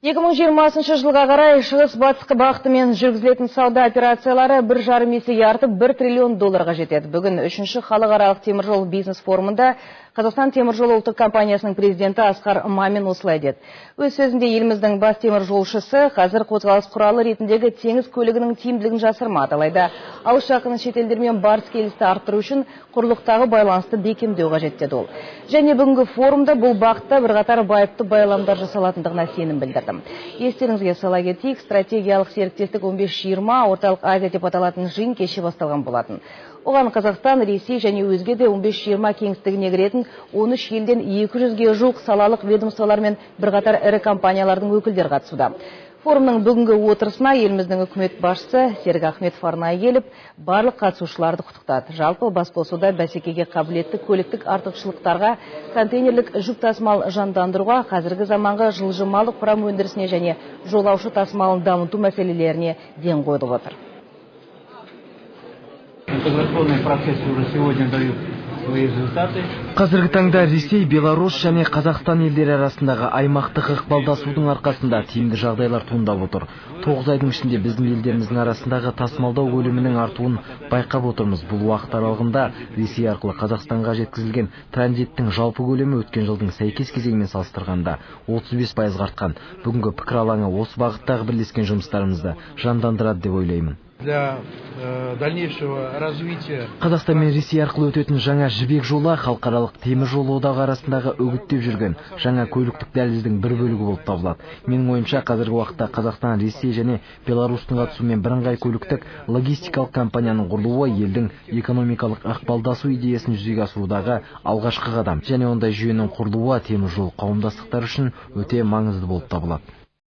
2020 жылға қарай шығыс-батыс бағытымен жүргізілетін сауда операциялары 1,5 есеге артып 1 триллион долларға жетеді. Бүгін 3-ші халықаралық теміржол бизнес форумында Қазақстан теміржолы ұлттық компаниясының президенті Асқар Мамин осылай деді. Өз сөзінде еліміздің бас теміржолшысы қазір қозғалыс құралы ретіндегі теңіз көлігінің тиімділігін жасырмады. Алайда алыс жақын шетелдермен барыс-келісті арттыру үшін құрлықтағы байланысты бекемдеу қажет деді ол. Және бүгінгі форумда бұл бағытта бірқатар байыпты байламдар жасалатындығына сенім білдірді. Естеріңізге сала кетейік, стратегиялық серіктестік 15-20 Орталық Азия деп аталатын жиын кеше басталған болатын. Оған Қазақстан, Ресей және өзге де 15-20 кеңістігіне кіретін 13 елден 200-ге жуық салалық ведомстволар мен бірқатар ірі компаниялардың өкілдері қатысуда. Форумның бүгінгі отырысына еліміздің үкімет басшысы Серік Ахметов арнайы келіп, барлық қатысушыларды құттықтады. Жалпы басқосуда бәсекеге қабілетті көліктік артықшылықтарға, контейнерлік жүк тасымал жандандыруға, қазіргі заманғы жылжымалы құрам өндірісіне және жолаушы тасымалын дамыту мәселелеріне ден қойылып отыр. Интеграционные процессы уже сегодня дают свои результаты. Қазіргі таңда Ресей, Беларусь және Қазақстан елдері арасындағы аймақтық ықпалдасудың арқасында тиімді жағдайлар туындап отыр. 9 айдың ішінде біздің елдеріміздің арасындағы тасымалдау көлемінің артуын байқап отырмыз. Бұл уақыт аралығында Ресей арқылы Қазақстанға жеткізілген транзиттің жалпы көлемі өткен жылдың сәйкес кезеңімен салыстырғанда 35%-ға артқан. Бүгінгі пікір алаңы осы бағыттағы бірлескен жұмыстарымызды жандандырады деп ойлаймын. Для дальнейшего развития Қазақстан мен Ресей арқылы өтетін жаңа жібек жолы халықаралық темір жол одағы арасындағы үгіттеп жүрген жаңа көліктік дәліздің бір бөлігі болып табылады. Менің ойымша, қазіргі уақытта Қазақстан, Ресей және Беларусьтың қатысуымен бірыңғай көліктік логистикалық компанияның құрылуы елдің экономикалық ықпалдасу идеясын жүзеге асырудағы алғашқы қадам. Және ондай жүйенің құрылуы темір жол қауымдастықтары үшін өте маңызды болып табылады.